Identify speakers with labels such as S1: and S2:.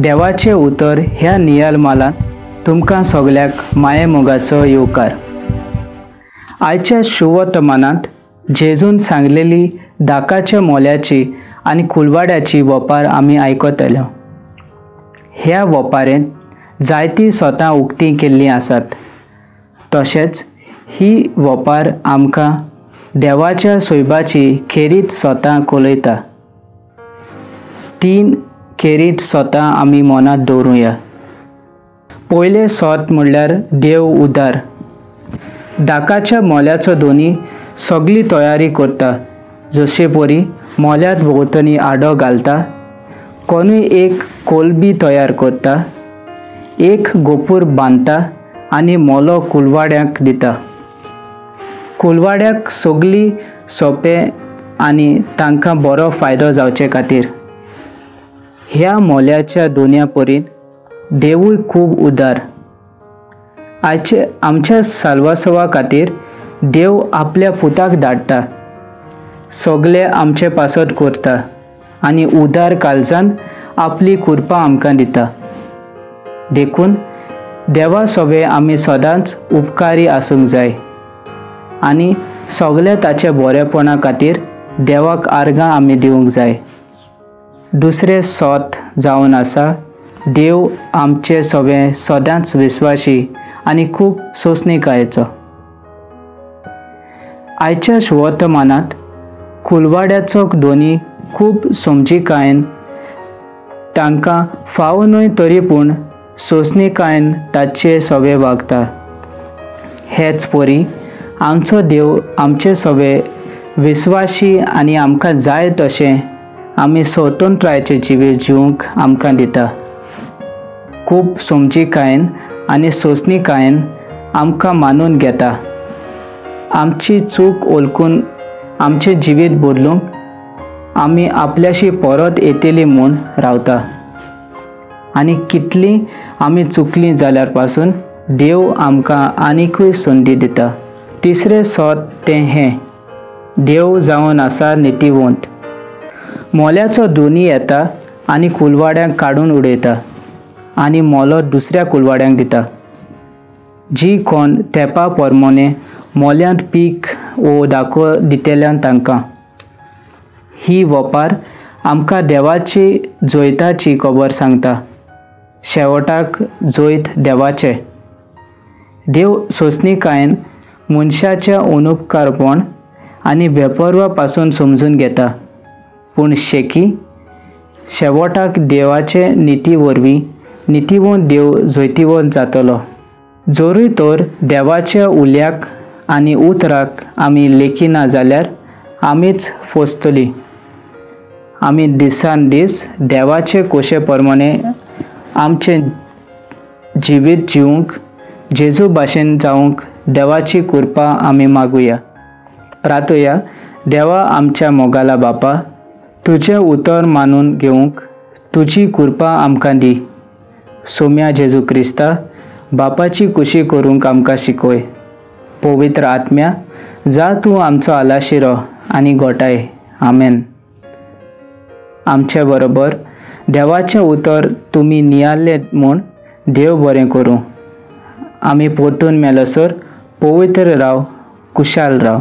S1: देवाचें उतर ह्या नियाल मालांत तुमकां सगल्याक मायेमोगाचो येवकार. आयच्या शुवर्तमानांत जेजून सांगलेली दाकाच्या मोल्याची आनी कुलवाड्याची वपार आमी आयकतले. ह्या वपारेंत जायतीं सोतां उक्तीं केल्लीं आसात. तशेंच ही वपार आमकां देवाच्या सोयबाची खेरीत सोतां कोलयता. तीन खेरीत सोतां आमी मनांत दवरुया. पयलें सोत म्हणल्यार देव उदार. दाकाच्या मोल्याचो दोनी सगली तयारी करता, जशे परी मोल्यात भोंवतणी आडो घालता, कोणूय एक कोलबी तयार करता, एक गोपूर बांदता आनी मोलो कुलवाड्याक दिता. कुलवाड्याक सगली सोंपें आनी तांकां बरो फायदो जावचे खातीर. ह्या मोल्याच्या दोनया परीन देवूय खूब उदार. आयचे आमच्या साल्वासवा खातीर देव आपल्या पुताक धाडटा, सगळे आमचे पासत करता आनी उदार काळजान आपली कृपा आमकां दिता. देखून देवा सोबे आमी सदांच उपकारी आसूंक जाय आनी सगळे ताच्या बरेपणा खातीर देवाक आर्गां आमी दिवंक जाय. दुसरें सोत जावन आसा देव आमचे सोबे सदांच विस्वाशी आनी खूब सोंसणीकायेचो. आयच्या शुवर्तमानांत कुलवाड्याचो दोनी खूब समजिकायेन तांकां फावो न्हय तरी पूण सोंसणीकायेन ताचे सोबे वागता. हेच परी आमचो देव आमचे सोबे विस्वाशी आनी आमकां जाय तशें आमी स्वतंत्रायेचें जिवीत जिवंक आमकां दिता. खूब समजिकायेन आनी सोंसणीकायेन आमकां मानून घेता. आमची चूक ओळखून आमचें जिवीत बदलूंक आमी आपल्याशी परत येतली म्हूण रावता. आनी कितलीं आमी चुकलीं जाल्यार पासून देव आमकां आनिकूय संदी दिता. तिसरें सोत तें हें, देव जावन आसा नितीवंत. मोल्याचो दोनी येता आनी कुलवाड्यांक काडून उडयता आनी मोलो दुसऱ्या कुलवाड्यांक दिता. जी कोण तेंपा परमोने मोल्यांत पीक वो दाखो दितल्यान तांकां. ही वपार आमकां देवाची जैताची खबर सांगता. शेवटाक जैत देवाचें. देव सोंसणीकायेन मनशाच्या अनुपकारपण आनी बेपर्वा पासून समजून घेता, पूण शेकी शेवटाक देवाचे निती वरवीं नितीवंत देव जैतिवंत जातलो. जरूय तर देवाच्या उल्याक आनी उतराक आमी लेखिना जाल्यार आमीच फसतली. आमी दिसान दीस देवाचे कोशे प्रमाणे आमचें जिवीत जिवंक जेजू भाशेन जावंक देवाची कृपा आमी मागुया. प्रातुया. देवा आमच्या मोगाला बापा, तुजें उतर मानून घेवंक तुजी कृपा आमकां दी. सोम्या जेजू क्रिस्ता बापाची कुशी करूंक आमकां शिकय. पवित्र आत्म्या जा तूं आमचो आलाशिरो आनी गोठाय. आमेन. आमचे बरोबर देवाचें उतर तुमी नियाळ्ळें म्हूण देव बरें करूं. आमी परतून मेलसर पवित्र राव, कुशाल राव.